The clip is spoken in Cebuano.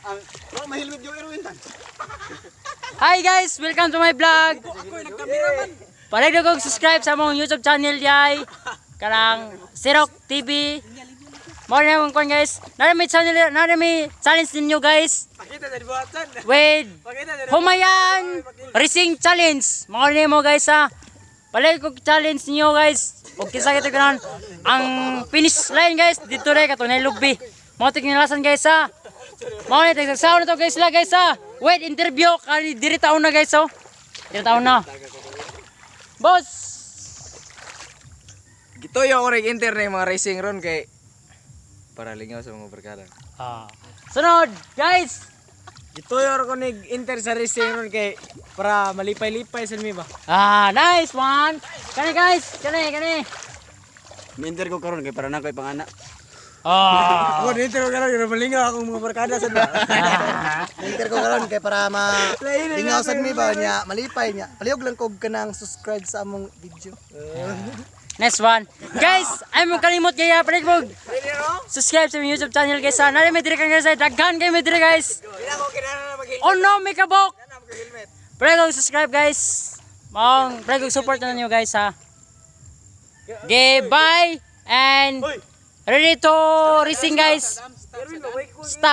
Ang oh, mahilmit yung Erwin tan. Hi guys, welcome to my vlog. Palihog kog subscribe sa among YouTube channel yay. Kanang Sirok TV. Mao na akong kuan, guys. Naa may channel, naa may challenge ninyo, guys. Pakita sa buhatan. With Pakita sa Humayan Racing Challenge. Mao na mo, guys, ha. Palihog kog challenge niyo, guys. Og kinsa kito kanon ang finish line, guys, dito re kato na lugbi. Mao to kinalasan, guys, ha. Mao na tagsaw na to, guys, la guys, ha. Wait, interview kani diri taon na, guys, oh. Diri taon na. Boss. Gituyo ako rin enter na yung mga racing ron kay para lingaw sa mga barkada. Ah. Sunod, guys. Gituyo ko ni enter sa racing ron kay para malipay-lipay sa mi ba. Ah, nice one. Kani, guys, kani kani. Ni-enter ko karon kay para na ko'y pangana. Ah. Ako ni enter ko karon kay malingaw akong mga barkada sa ba. Enter ko karon kay para ma lingaw sad mi ba niya, malipay niya. Palihog lang kog kanang subscribe sa among video. Next one. Guys, ay mo kalimot kaya palit mo. Subscribe sa aming YouTube channel, guys. Ah. Nari may dire kang, guys. Daghan kayo may dire, guys. Oh no, may kabok. Palit mo subscribe, guys. Maong palit mo support na ninyo, guys, ha. Okay, bye and ready to racing, guys. Stop.